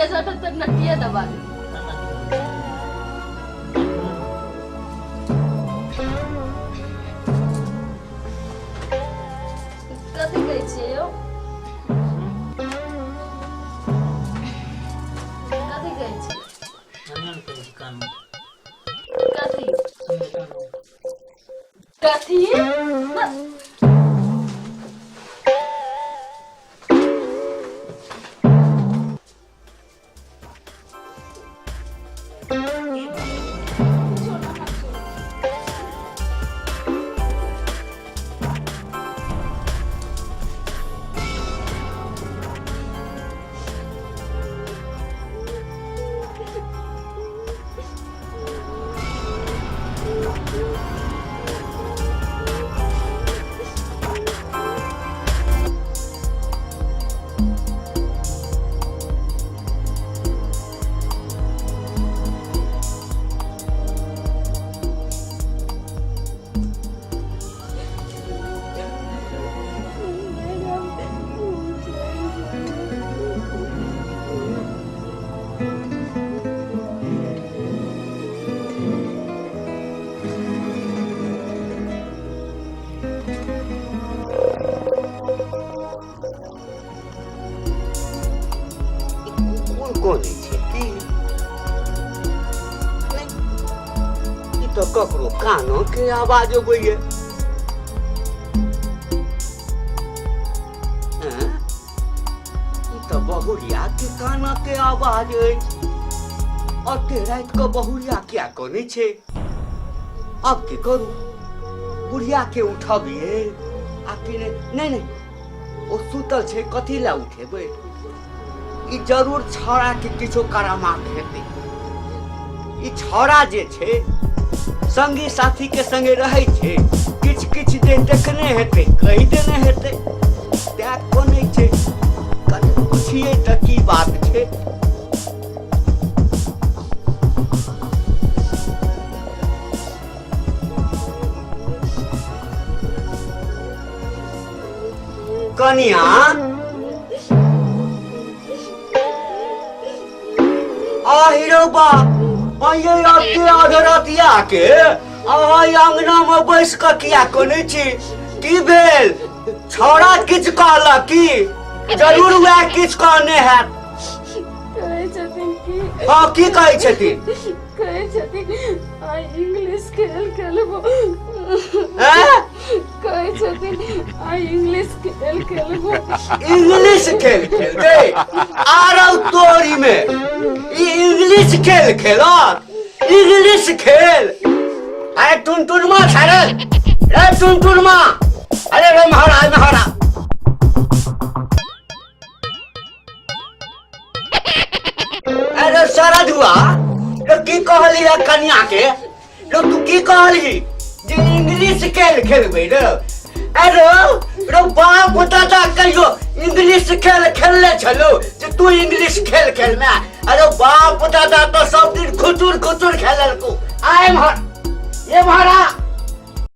नटिया सटत तऽ नटिया दबा देब। कथी कहै छियै यौ? कथी कहै छियै? कथी कथी? कुकुर कोन छै की नहि, ई तऽ ककरो कानो के आवाज अबैया। हँ? ई तऽ बहुरिया के काना के आवाज अछि। अते राति कऽ बहुरिया किया कनै छै? आब की करू? बुढ़िया के उठबियै आ कि नहि? नहि नहि, ओ सुतल छै, कथी लए उठेबै? ई जरूर छौड़ा के किछो करामात हेतै। ई छौड़ा जे छै संगी साथी के संगे रहै छै, किछु किछु जे देखने हेतै कहि देने हेतै, तैं कोनै छै। कनि पुछियै तऽ की बात छै। कनिया, आहिरो बा, आइये अते अधरतिया के अहाँ अंगना में बैस कऽ किया कोने छी? की भेल? छौड़ा किछु कहलक की? जरूर वएह किछु कहने हैत। कहै छथिन की? हँ, की कहै छथिन? कहै छथिन आइ इंग्लिश खेल खेलबो। हैं? कहै छथिन आइ इंग्लिश खेल खेलबो। इंग्लिश खेल खेलते? आरौ तोरी में, ई इंग्लिश खेल खेलत? इंग्लिश खेल? अरे टुनटुनमा छरे, रे टुनटुनमा, अरे रे महाराज महाराज। अरे सरधुआ, रे की कहली है कन्या के? रे तू की कहली जे इंग्लिश खेल खेलबै रे? अरे रे बाप दादा कहियो इंग्लिश खेल खेलले छलो जे तू इंग्लिश खेल खेलमे? अरे बाप दादा तो सब दिन खुचुर खुचुर खेललको। आय मर ये महारा।